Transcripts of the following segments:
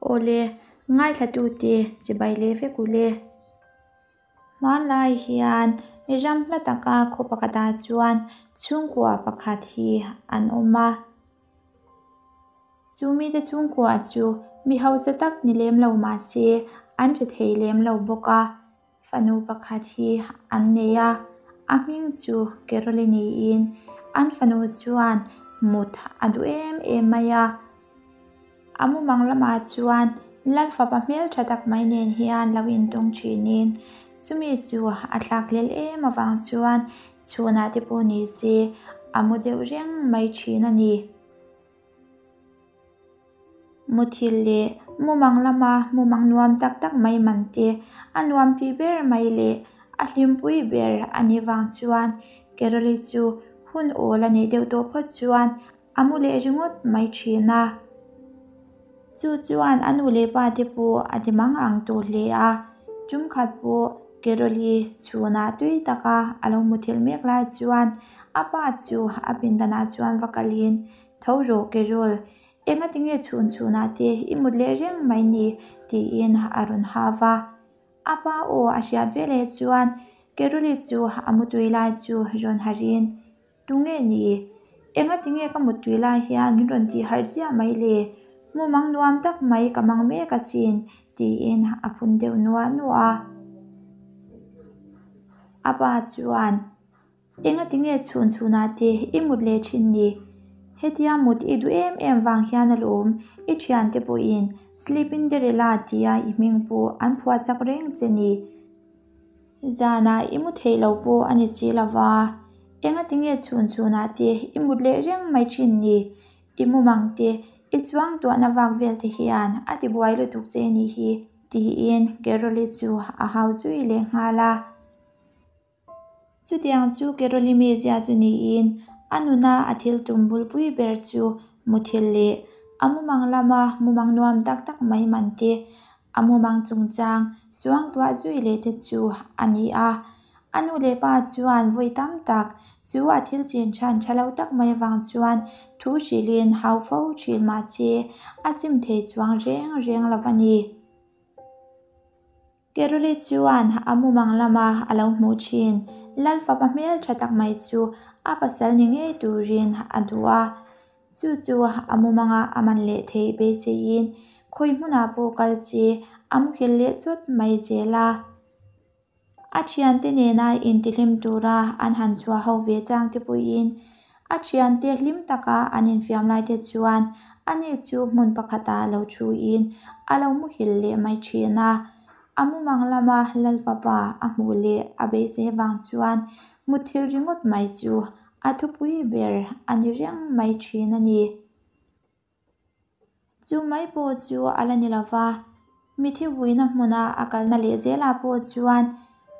Awle, ngaithlatute chibai leh vek u le. Hmanlai hian ram hla taka khaw pakhatah chuan chhungkua pakhat hi an awm a. Chu mite chhungkua chu mi hausa tak ni lem lo mah se an ṭha thei lem lo bawk a. Fanu pakhat hi an nei a, a hming chu Carol-i niin an fanu chuan mut a duh em em mai a. A mumang lamah chuan Lalfapa hmeltha tak mai nen hian lo intawng thinin chumi chu a thlak hlel em avang chuan chhunah te pawh ni se a mu deuh reng mai thin a ni. Muthilh leh mumang lama mumang nuam tak tak mai man te a nuam tih ber mai leh a hlimpui ber a nih vang chuan Carol-i chu hun awl a neih deuh tawh phawt chuan A mu leh ringawt mai thin a. Chu chuan a nu leh pa te pawh a ti mang ang tawh hle a. Tum khat pawh Carol-i chhunah tui taka a lo muthilh mek lai chuan a pa chu a pindanah chuan va kalin, Tho rawh Carol, engatinge chhun chhunah te i mut leh reng mai ni? tiin a rawn hau va. A pa aw a hriat veleh chuan Carol-i chu a mutui lai chu rawn harhin, Tunge ni? Engatinge ka muttui lai hian min rawn tih harh ziah mai le? Mumang nuam tak mai ka mang mek asin, tiin a phun deuh nuah nuah a. A pa chuan, Engatinge chhun chhunah te i mut leh thin ni? Hetia mut i duh em em vang hian alawm i thiante pawhin Sleepinderella tia i hming pawh an phuahsak reng che ni. Zanah i mu theih lo pawh a ni si lo va, engatinge chhun chhunah te i mut leh reng mai thin ni? I mumang te, i chuang tuahna vak vel te hian a ti buai lutuk che ni hi, tiin Carol-i chu a hau zui leh nghal a. Chutiang chu Carol-i mizia chu niin a nuna a thil tum bulpui ber chu muthilh leh a mumang lama mumang nuam tak tak mai man te A mumang chungchang suangtuah zui leh te chu a ni a. A nu leh pa chuan vawi tam tak chu a thil chin chhan tha lo tak mai avang chuan thu hrilhin hau fo thin mah se a sim thei chuang reng reng lo a ni. Carol-i chuan a mumang lama a lo hmuh thin Lalfapa hmel tha tak mai chu a pasal ni ngei turin a duh a. Chu chu a mumanga a man leh theih beiseiin khawi hmunah pawh kal se a muhil leh chawt mai zel a. A thiante nena intihlim tura an han chhuah ho ve chang te pawhin a thiante hlim taka an infiam lai te chuan ani chu hmun pakhatah lo thuin a lo muhil leh mai thin a. A mumang lama Lalfapa a hmuh leh a beisei vang chuan muthilh ringawt mai chu A thupui ber a ni reng mai thin a ni. Chu mai pawh chu a la ni lo va, mithi vuina hmuna a kalna leh zelah pawh chuan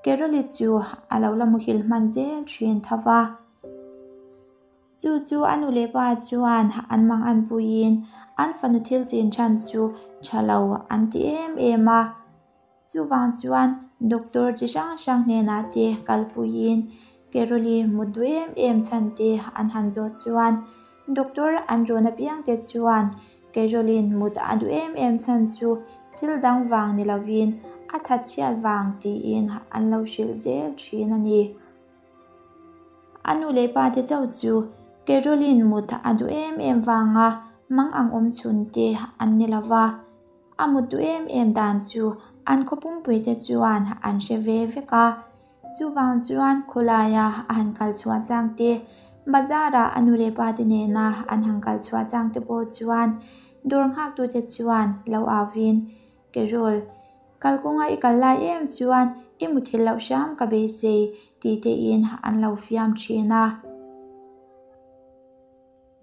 Carol-i chu a lo la muhil hman zel thin tho va. Chu chu a nu leh pa chuan an mang an puiin an fanu thil chin than chu tha lo an ti em em a. Chuvang chuan doctor chi hrang hrang hnenah te kalpuiin Carol-i mut duh em em chhan te an han zawh chuan doctor an rawn apiang te chuan Carol-in mut a duh em em chhan chu thil dang vang ni lovin a thatchhiat vang tiin an lo hrilh zel thin a ni. A nu leh pa te chauh chu Carol-in mut a duh em em vanga mang ang awm chhun te an ni lova. A mut duh em em dan chu an khaw pumpui te chuan an hre ve vek a. Chuvang chuan khawlaia a han kal chhuah chang te, bazar-ah a nu leh pa te nena an han kal chhuah chang te pawh chuan dawr nghaktute chuan lo auvin, Carol, kalkawnga i kal lai em chuan i muthilh loh hram ka beisei tih tein an lo fiam thin a.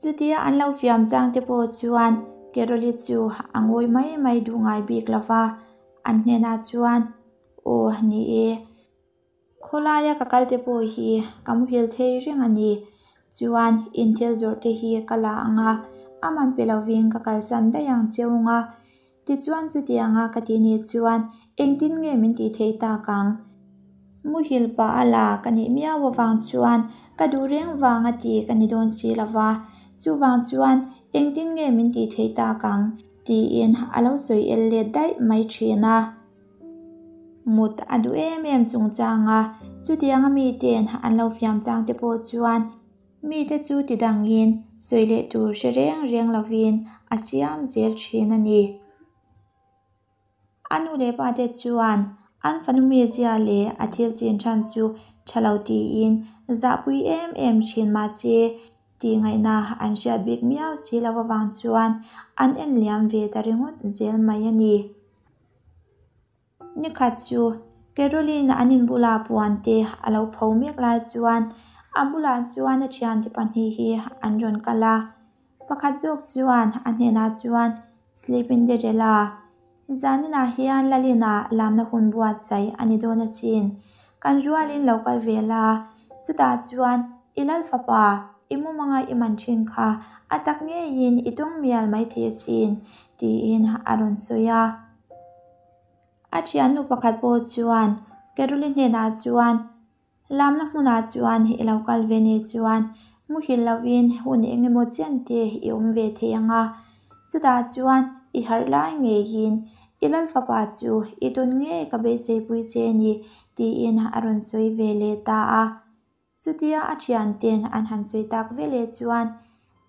Chutia an lo fiam chang te pawh chuan Carol-i chu a ngawi mai mai duh ngai bik lo va, an hnenah chuan, Aw, ni e, khawlaia ka kal te pawh hi ka muhil thei reng a ni. Chuan in thil zawrh te hi ka la ang a, a man pe lovin ka kalsan daih ang che ung a. Tichuan chutianga ka tih ni chuan engtin nge min tih theih tak ang? Muhil pah a la ka nih miau avang chuan ka duh reng vang a ti ka ni dawn si lo va, chuvang chuan engtin nge min tih theih tak ang? Tiin a lo sawi el let daih mai thin a. Mut a duh em em chungchanga chutianga miten an lo fiam chang te pawh chuan mite chu tidangin sawi leh tur hre reng reng lovin a siam zel thin a ni. A nu leh pa te chuan an fanu mizia leh a thil chin than chu tha lo tiin zahpui em em thin mahse tih ngaihna an hriat bik miau si lo avang chuan an en liam ve ta ringawt zel mai a ni. Nikhat chu Caroline an in bula puan te a lo pho mek lai chuan a bulah chuan a thiante pahnih hi an rawn kal a. Pakhat zawk chuan a hnenah chuan Sleepinderella, zaninah hian Lalina lamna hun buatsaih a ni dawn asin. Kan rualin lo kal ve la, chutah chuan i lal fapa, i mumanga i man thin kha a tak ngeiin i tawng mial maithei asin, tiin a rawn sawi a. A thiannu pakhat pawh chuan Caroli hnenah chuan, Lamna hmunah chuan i lo kal ve ni chuan muhil lovin hun eng emaw chian te i awm ve thei ang a, chutah chuan i harh lai ngeiin i lal fapa chu i tun ngei ka beiseipui che ni tiin a rawn sawi ve leh ta a. Chutia a thianten an han sawi tak ve leh chuan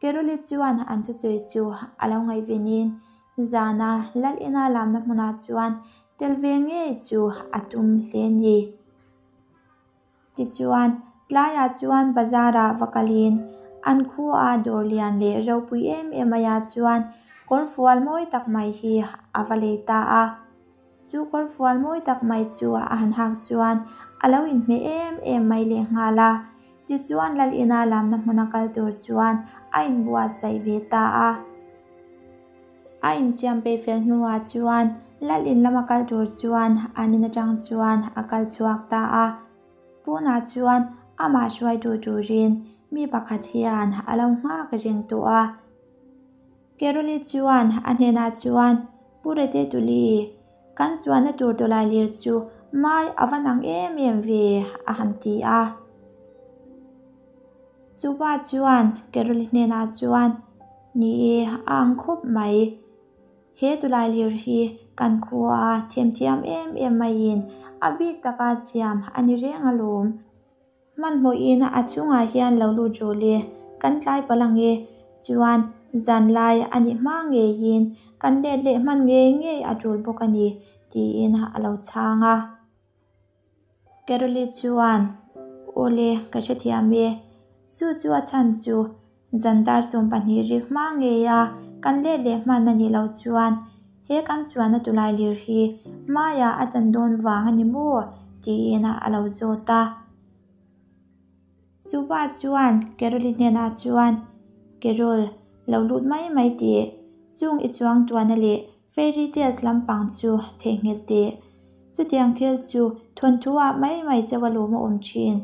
Caroli chuan an thusawi chu a lo ngaihvenin zana lal ina lamna hmunah chuan tel ve ngei chu a tum hle ni. Tichuan, tlaiah chuan bazarah va kalin an khua dawr lian leh ropui em em maiah chuan kawrfual mawi tak mai hi a va lei ta a. Chu kawrfual mawi tak mai chu a han hak chuan a lo inhmeh em em mai lehnghal a. Tichuan lal ina lamna hmuna kal tur chuan a inbuatsaih ve ta a. A insiam peih fel hnuah chuan lal in lama kal tur chuan an in atang chuan a kal chhuak ta a. Pawnah chuan amah hruaitu turin mi pakhat hian a lo nghak reng tawh a. Caroli chuan a hnenah chuan, Pu Rete Tuli, kan chuanna tur tawlai lir chu mai a va nang em em ve, a han ti a. Chupa chuan Caroli hnenah chuan, Ni e, a ang khawp mai. He tulai lir hi kan khua themthiam em em maiin a bik taka siam a ni reng alawm. Hmanhmawhin a chhungah hian lo lut rawh le, kan tlai palh ang e. Chuan zanlai a nih hma ngeiin kan let leh hman ngei ngei a tul bawk a ni, tiin a lo chhang a. Caroli chuan, Awle, ka hrethiam e. Chu chu a chhan chu zan dar 12 rik hma ngeia kan let leh hman a nih loh chuan he kan chuanna tulai lir hi hmaiah a chan dawn vang a ni maw? tiin a lo zawt a. Chupa chuan Caroli hnenah chuan, Carol, lo lut mai mai teh. Chung i chuang tuana leh Fairy tales lampang chu theihnghilh teh. Chutiang thil chu thawnthu ah mai mai chauh a lawm a awm thin.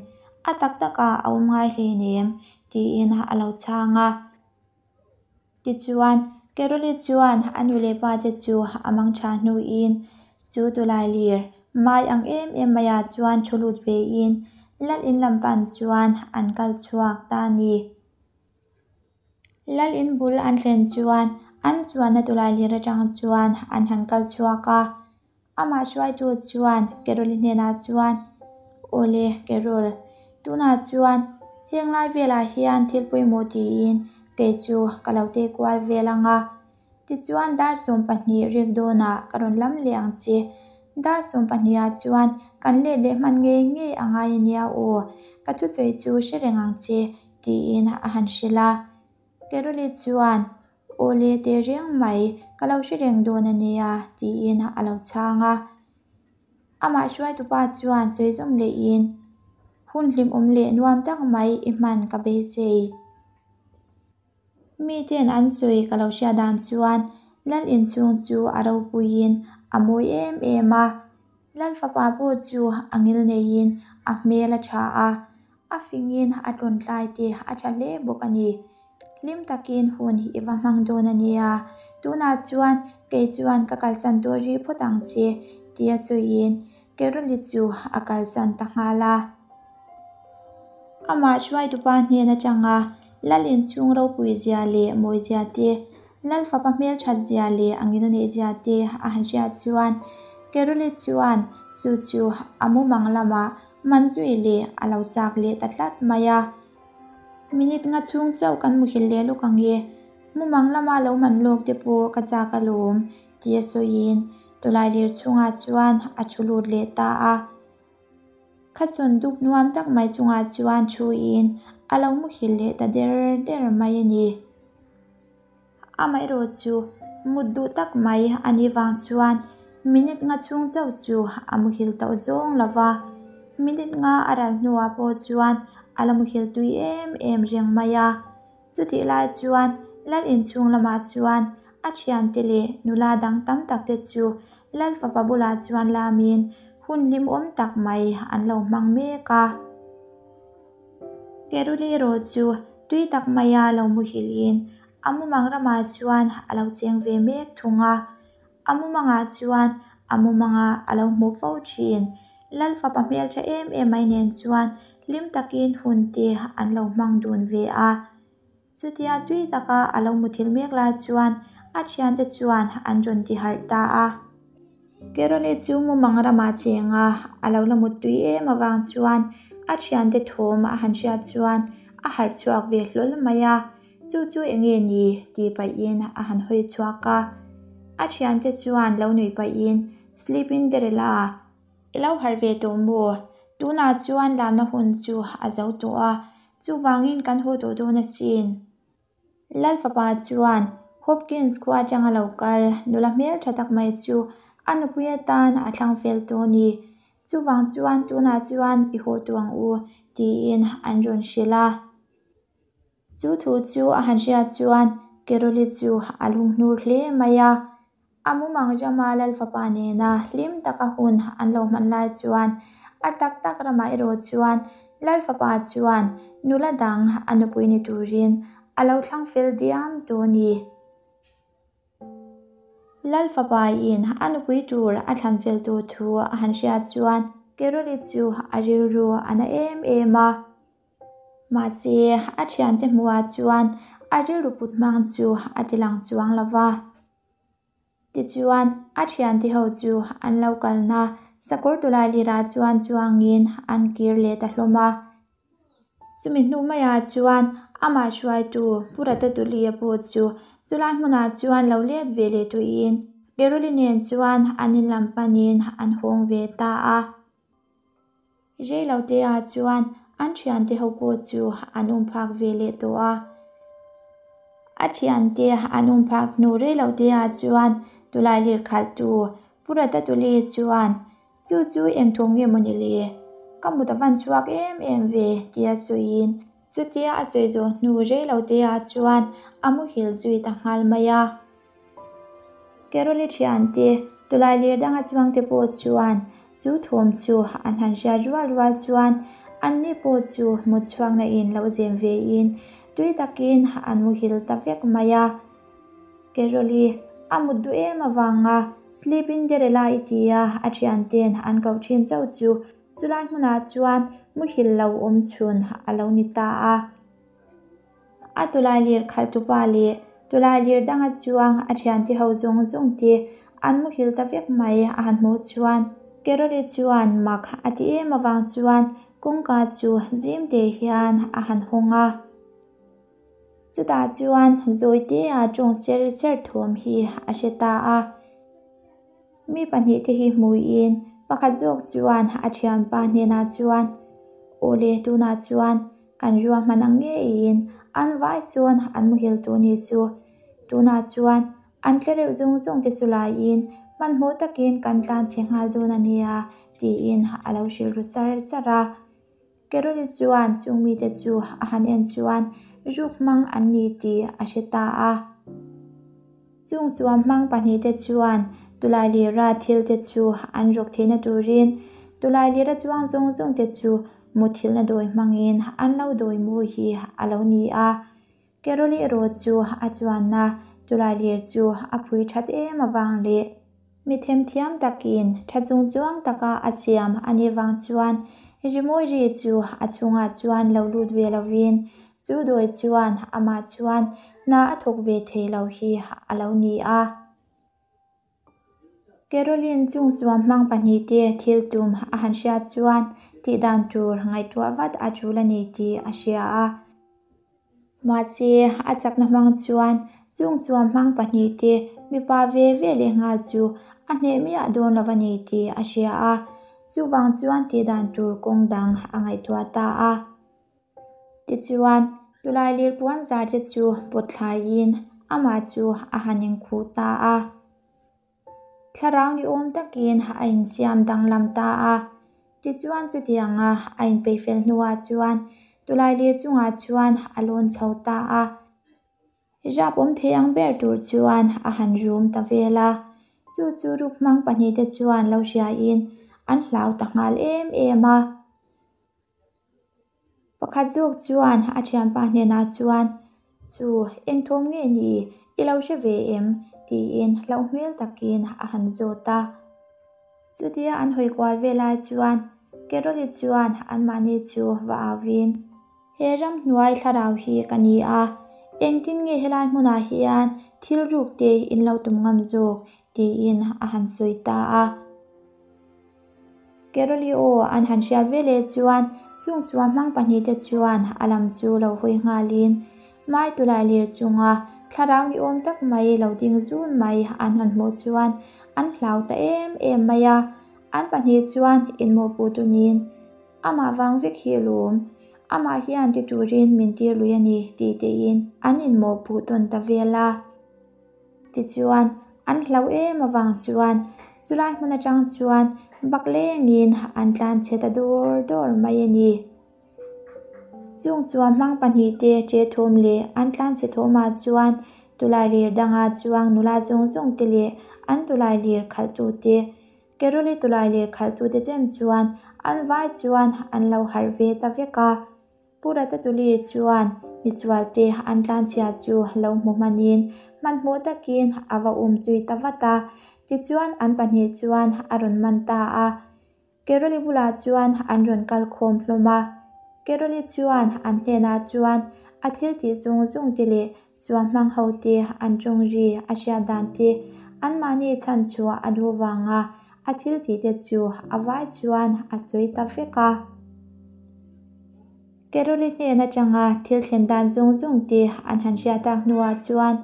A tak tak ah a awm ngai hleinem, tiin a lo chhang a. Tichuan, Caroli chuan a nu leh pa te chu a mang tha hnuin chu tulai lir mai ang em em maiah chuan thu lut vein lal in lam pan chuan an kal chhuak ta a ni. Lal in bul an thlen chuan an chuanna tulai lir atang chuan an han kal chhuak a. Amah hruaitu chuan Carol-i hnenah chuan, Awle, Carol, tunah chuan heng lai velah hian thil pawimawh tiin kei chu ka lo tei kual vel ang a. Tichuan dar 12 rik dawnah ka rawn lam leh ang che. Dar 12 ah chuan kan let leh hman ngei ngei a ngai a nia aw, ka thusawi chu hre reng ang che, tiin a han hrilh a. Carol-i chuan, Awle teh reng mai, ka lo hre reng dawn a nia, tiin a lo chhang a. Amah hruaitupa chuan sawi zawm lehin, Hun hlimawm leh nuam tak mai i hman ka beisei. Miten an sawi ka lo hriat dan chuan Lal inchhung chu a ropuiin a mawi em em a. Lal fapa pawh chu a ngil neiin a hmel a tha a, a fingin a tlawntlai te a tha hle bawk a ni. Hlim takin hun i va hmang dawn a nia, tunah chuan kei chuan ka kalsan tawh rih phawt ang che, tia sawiin Carol-i chu a kalsan ta nghal a. Amah hruaitupa hnen atanga Lal inchhung ropui zia leh mawi zia te, Lal fapa hmelthat zia leh a ngin a neih zia te a han hriat chuan Carol-i chuan chu chu a mumang lamah man zui leh a lo chak leh ta tlat mai a. Minute nga chhung chauh kan muhil leh lawk ang e, mumang lama lo man lawk te pawh ka chak alawm tia sawiin tawlailir chhungah chuan a thu lut leh ta a. Khasawn dup nuam tak mai chungah chuan thuin a lo muhil leh ta der der mai a ni. Amaherawh chu mut duh tak mai a nih vang chuan minute nga chhung chauh chu a muhil tawh zawng lo va, minute nga a ral hnuah pawh chuan a la muhil tui em em reng mai a. Chutih lai chuan Lal inchhung lamah chuan a thiante leh nula dang tam tak te chu Lal fapa bulah chuan lamin hun hlimawm tak mai an lo hmang mek a. Keruli erawh chu tui tak maia lo muhilhin a mumang ramah chuan a lo cheng ve mek thung a. A mumangah chuan a mumanga a lo hmuh fo thin. Lal fapa hmeltha em em mai nen chuan hlim takin hun te an lo hmang dun ve a. Chutia tui taka a lo muthilh mek lai chuan a thiante chuan an rawn ti harh ta a. Keroli chu mumang ramah cheng a, a lo la muttui em avang chuan a thiante thawm a han hriat chuan a harh chhuak ve hlawl mai a. Chu chu eng nge ni tih pahin a han hawi chhuak a. A thiante chuan lo nuih pahin Sleepinderella i lo harh ve tawh maw? Tunah chuan lamna hun chu a zo tawh a, chuvangin kan haw tawh dawn asin. Lal fapa chuan Hopkins khua atanga lo kal nula hmel tha tak mai chu a nupui atan a thlang fel tawh a ni. Chuvang chuan tunah chuan i haw tawh ang u tiin an rawn hrilh a. Chu thu chu a han hriat chuan Keroli chu a lunghnur hle mai a. A mumang rama Lal fapa nena hlim taka hun an lo hman lai chuan a tak tak ramah erawh chuan Lal fapa chuan nula dang a nupui ni turin a lo thlang fel diam tawh a ni. Lal fapa in a nupui tur a thlan fel tur thu a han hriat chuan Keroli chu a rilru a na em em a. Mahse, a thiante hmuhah chuan a rilru put hmang chu a ti lang chuang lo va. Tichuan, a thiante ho chu an lo kalna sakawr tulai lirah chuan chuangin an kir leh ta hlawm a. Chumi hnu maiah chuan amah hruaitu Pu Ratatouille pawh chu chulai hmunah chuan lo let ve leh tuiin Keruli nen chuan an in lam panin an hawng ve ta a. Reilotea chuan an thiante ho pawh chu an um phak ve leh tawh a. A thiante an um phak hnu reilotea chuan tulai lir khalhtu Pu Ratatouille chuan Chu chu eng thawm nge maw ni le? Ka mut a van chhuak em em ve tia sawiin chutia a sawi zawh hnu reilotea chuan a muhil zui ta nghal mai a. Keroli thiante tulai lir danga chuangte pawh chuan chu thawm chu an han hriat rual rual chuan anni pawh chu mut chhuakna in lo zem ve in tui takin an muhil ta vek mai a. Keroli a mut duh em avanga Sleepinderella i tia a thianten an koh thin chauh chu chulai hmunah chuan muhil lo awm chhun a lo ni ta a. A tulai lir khalh tupa leh tulai lir danga chuang a thiante ho zawng zawng te an muhil ta vek mai a han hmuh chuan Keroli chuan mak a ti em avang chuan kawngka chu zim te hian a han hawng a. Chutah chuan Zawitea tawng ser ser thawm hi a hre ta a. Mi pahnihte hi hmuiin pakhat zawk chuan a thianpa hnenah chuan, Awle, tunah chuan kan ruahman ang ngeiin an vai sawn an muhil tawh ni chu. Tunah chuan an tle reuh zawng zawng te chu laiin hmanhmawh takin kan tlan chhe nghal dawn a nia, tiin a lo hrilh ru sar sar a. Keroli chuan chung mite chu a han en chuan ruk hmang an ni tih a hre ta a. Chung chuan hmang pahnihte chuan tulai lira thil te chu an rawk theihna turin tulai lira chuang zawng zawng te chu muthilhna dawi hmangin an lo dawi mawi hi a lo ni a. Keroli erawh chu a chuanna tulai lir chu a phui that em avang leh Mi themthiam takin tha chungchuang taka a siam a nih vang chuan rimawi ri chu a chhungah chuan lo lut ve lovin chu dawi chuan amah chuan hna a thawk ve thei lo hi a lo ni a. Caroline chung suam hmang pahnihte thil tum a han hriat chuan tih dan tur ngaihtuah vat a tul a ni tih a hria a. Mahse, a chakna hmang chuan chung suam hmang pahnihte mipa ve ve leh nghal chu a hneh miah dawn lo a ni tih a hria a. Chuvang chuan tih dan tur kawng dang a ngaihtuah ta a. Tichuan, tulai lir puan zar te chu pawt thlaiin amah chu a han inkhuh ta a. Thlarau ni awm takin a insiam danglam ta a. Tichuan chutianga a inpeih fel hnuah chuan tulai lir chungah chuan a lawn chho ta a. Rap awm thei ang ber tur chuan a han rum ta vel a. Chu chu ruk hmang pahnihte chuan lo hriain an hlau ta nghal em em a. Pakhat zawk chuan a thianpa hnenah chuan, Chu, eng thawm nge ni? I lo hre ve em? tiin hlauh hmel takin a han zawt a. Chutia an hawi kual ve lai chuan Carol-i chuan anmahni chu va auin, He ramhnuai thlarau hi ka ni a, engtin nge helai hmunah hian thil ruk te in lo tum ngam zawk? tiin a han sawi ta a. Carol-i aw an han hriat ve leh chuan chung suam hmang pahnihte chuan a lam chu lo hawi nghalin Mai tulai lir chunga thlarau ni awm tak mai lo ding zun mai an han hmuh chuan an hlau ta em em mai a. An pahnih chuan inmawhpuh tunin, Amah vang vek hi lawm, amah hian ti turin min tir lui a ni tih tein an inmawhpuh tawn ta vel a. Tichuan, an hlauh em avang chuan chulai hmun atang chuan bak lengin an tlan chhe ta dawr dawr mai a ni. Chung chuan hmang pahnihte che thawm leh an tlan chhe thawmah chuan tulai lir danga chuang nula zawng zawng te leh an tulai lir khalhtute, Carol-i tulai lir khalhtute chen chuan an vai chuan an lo harh ve ta vek a. Pu Ratatouille chuan misualte an tlanchhia chu lo hmu hmanin hmanhmawh takin a va um zui ta vat a, tichuan an pahnih chuan a rawn man ta a. Carol-i bulah chuan an rawn kal khawm hlawm a. Carol-i chuan an hnenah chuan a thil tih zung zung te leh chuan hmang ho te an tawng ri a hriat dan te anmahni chhan chhuah a duh vanga A thil tih te chu a vai chuan a sawi ta vek a. Carol-i hnen atanga thil thlen dan zawng zawng te an han hriat tak hnuah chuan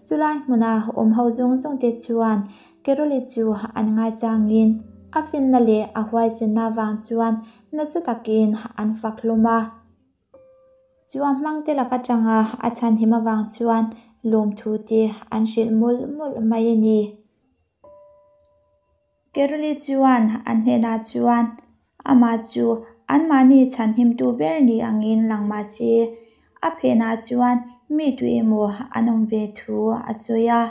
chulai hmuna awm ho zawng zawng te chuan Carol-i chu an ngaichangin a finna leh a huaisenna vang chuan nasa takin an fak hlawm a. Chu a hmang te lak atanga a chhanhim avang chuan lawmthu te an hrilh mawlh mawlh mai a ni. Carol-i chuan an hnenah chuan amah chu anmahni chhanhimtu ber ni angin lang mah se, a phenah chuan mi tu emaw an awm ve thu a sawi a.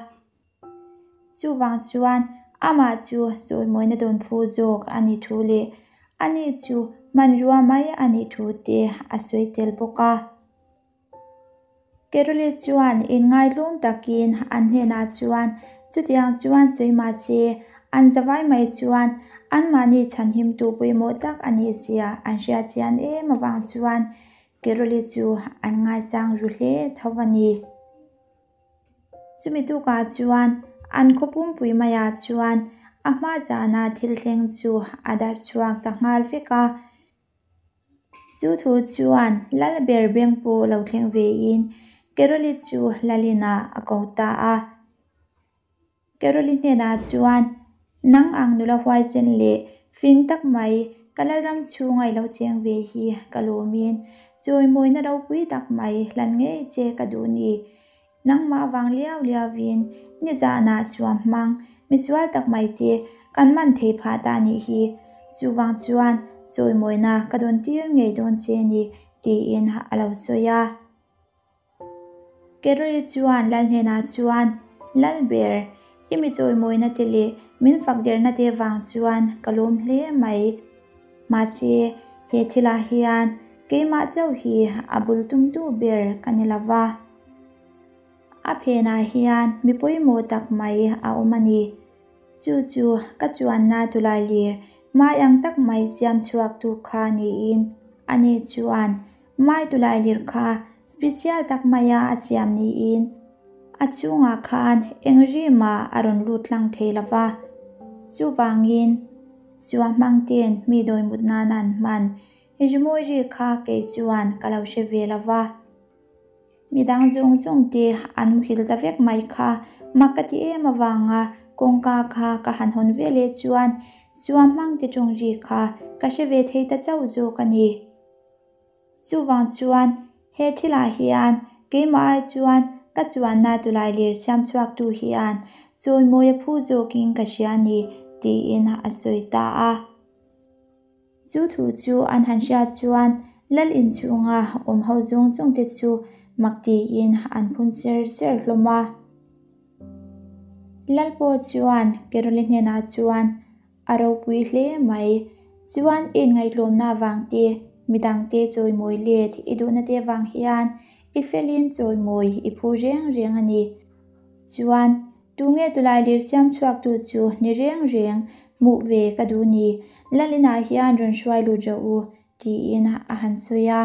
Chuvang chuan amah chu chawimawina dawn phu zawk a nih thu leh ani chu hmanrua mai a nih thu te a sawi tel bawk a. Carol-i chuan inngailawm takin an hnenah chuan chutiang chuan sawi mah se, an zavai mai chuan anmahni chhanhimtu pawimawh tak a nih zia an hriat chian em avang chuan Carol-i chu an ngaisang ru hle tho a ni. Chumi tukah chuan an khaw pumpui maiah chuan a hma zana thil thleng chu a darh chhuak ta nghal vek a. Chu thu chuan lal ber beng pawh lo thleng vein Carol-i chu Lalin-ah a ko ta a. Carol-i hnenah chuan, Nang ang nula huaisen leh fing tak mai ka Lalram chhunga i lo cheng ve hi ka lawmin chawimawina ropui tak mai hlan ngei che ka duh ni. Nangmah vang liau liauin nizanah suam hmang misual tak mai te kan man thei phah ta nih hi. Chuvang chuan chawimawina ka dawn tir ngei dawn che ni tiin a lo sawi a. Carol-i chuan Lal hnenah chuan, Lalber, i mi chawimawina te leh min fak derna te vang chuan ka lawm hle mai. Mahse, he thilah hian keimah chauh hi a bul tumtu ber ka ni lova. A phenah hian mi pawimawh tak mai a awm a ni. Chu chu ka chuanna tulai lir mai ang tak mai siam chhuaktu kha niin ani chuan mai tulai lir kha special tak maia a siam niin. A chhungah khan eng ri mah a rawn lut tlang thei lo va, chuvangin suahmang ten mi dawi mut nana an hman rimawi ri kha kei chuan ka lo hre ve lo va. Midang zawng zawng te an muhil ta vek mai kha mak ka ti em avanga kawngka kha ka han hawn ve leh chuan suahmang te tawng ri kha ka hre ve thei ta chauh zawk a ni. Chuvang chuan he thilah hian keimah ai chuan ka chuanna tulai lir siam chhuaktu hian chawimawi a phu zawkin ka hria a ni, tiin a sawi ta a. Chu thu chu an han hriat chuan lal inchhunga awm ho zawng zawngte chu mak tiin an phun ser ser hlawm a. Lal pawh chuan Keroli hnenah chuan A ropui hle mai. Chuan i inngaihtlawmna avang te, midangte chawimawi let i duhna te avang hian i felin chawimawi i phu reng reng a ni. Chuan, tunge tulai lir siam chhuaktu chu ni reng reng hmuh ve ka duh ni, Lalinah hian rawn hruai lut rawh u, tiin a han sawi a.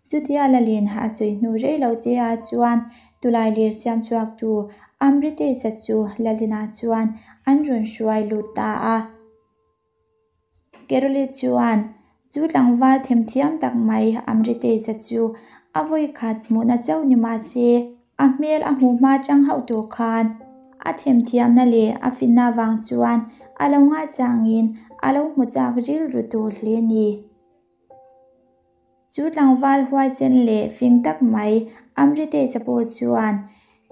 Chutia Lalin a sawi hnu rei lo te ah chuan tulai lir siam chhuaktu Amritesa chu Lalinah chuan an rawn hruai lut ta a. Keroli chuan chu tlangval themthiam tak mai Amritesa chu a vawi khat hmuhna chauh ni mah se a hmel a hmuh hma chang hauh tawh khan a themthiamna leh a finna avang chuan a lo ngaichangin a lo hmu chak rilru tawh hle ni. Chu tlangval huaisen leh fing tak mai Amritesh-a pawh chuan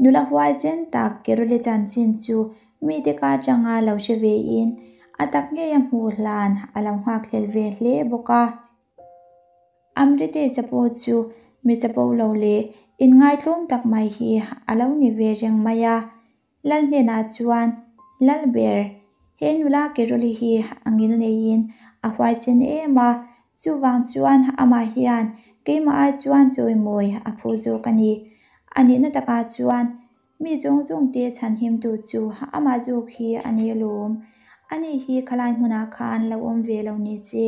nula huaisen tak Kerole chanchin chu mite ka atanga lo hre vein a tak ngei a hmuh hlan a lo nghakhlel ve hle bawk a. Amritesh-a pawh chu mi chapo lo leh inngaitlawm tak mai hi a lo ni ve reng mai a. Lal hnenah chuan, Lalber, he nula Keroli hi a ngil neiin a huaisen em a, chuvang chuan amah hian keimah ai chuan chawimawi a phu zawk a ni. A nihna takah chuan mi zawng zawngte chhanhimtu chu amah zawk hi a ni alawm. Ani hi khalai hmunah khan lo awm ve lo ni che.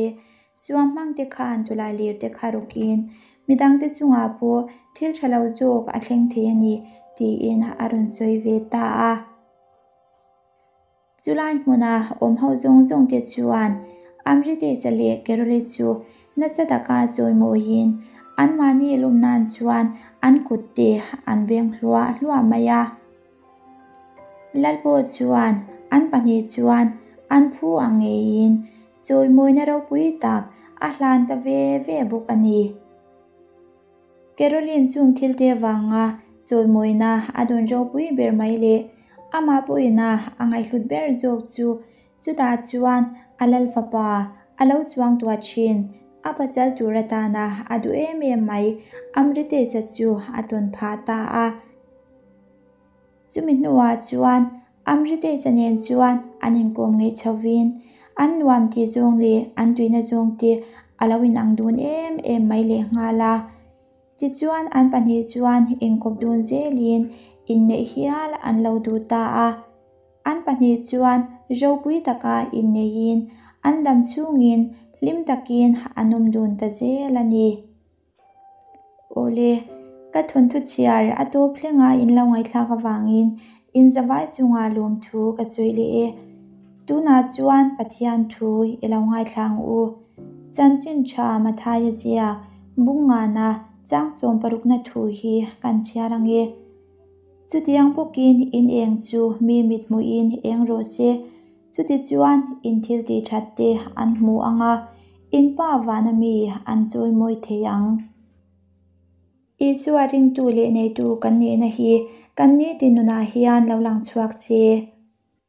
Suang hmangte khan tulai lirte kha rawkin midangte chungah pawh thil tha lo zawk a thleng thei a ni tiin a rawn sawi ve ta a. Chulai hmuna awm ho zawng zawngte chuan Amritesa leh Keroli chu nasa taka chawimawiin anmahni lawm nan chuan an kutte an beng hluah hluah mai a. Lalpawh chuan an pahnih chuan an phu ang ngeiin chawimawina ropui tak a hlan ta ve ve bawk a ni. Caroline chung thilte vanga chawimawina a dawn ropui ber mai leh amah pawhina a ngaihhlut ber zawk chu chutah chuan a lal fapa a lo chuang tuah thin. A pasal tur atana a duh em em mai Amritesa chu a tawn phah ta a. Chumi hnuah chuan Amritesa nen chuan an inkawm ngeih chhovin an nuam tih zawng leh an tuina zawng te a lo inang dun em em mai lehnghal a. Tichuan an pahnih chuan inkawp dun zelin inneih hial an lo duh ta a. An pahnih chuan ropui taka inneihin an dam chhungin hlim takin an awm dun ta zel a ni. Awle, ka thawnthu chhiar a tawp thlenga in lo ngaihthlak avangin in zavai chungah lawmthu ka sawi leh e. Tunah chuan Pathian thu i lo ngaithla ang u. Chanchin tha Mathaia ziak Bungngana chang sawm parukna thu hi kan chhiar ang e. Chutiang bawkin in eng chu mi mit hmuhin eng rawh se. Chutichuan in thil tih that te an hmu ang a, in pa vana mi an chawi mawi thei ang. Isua ringtu leh neitu kan nihna hi kan nitin nunah hian lo lang chhuak se.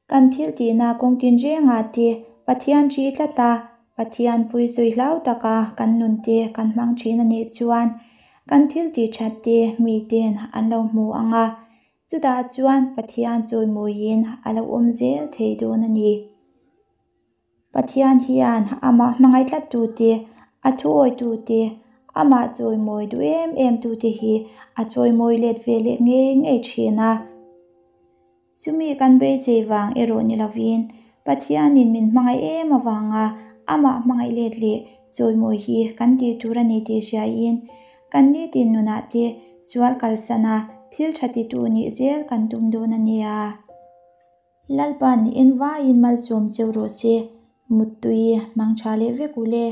Kan thil tihna kawng tinrengah te Pathian ri tlat a, Pathian pui sawi hlau taka kan nun te kan hmang thin a nih chuan kan thil tih that te miten an lo hmu ang a, Chutah chuan Pathian chawimawiin a lo awm zel thei dawn a ni. Pathian hian amah hmangaih tlattute, a thuawitute, amah chawimawi duh em em tute hi a chawimawi let ve leh ngei ngei thin a. Chumi kan beisei vang erawh ni lovin Pathianin min hmangaih em avanga amah hmangaih let leh chawimawi hi kan tih tur a ni tih hriain Kan nitin nunah te sual kalsana thil tha titu nih zel kan tum dawn a nia. Lalpan in vaiin malsawm cheu rawh se, Muttui, mangtha leh vek u le.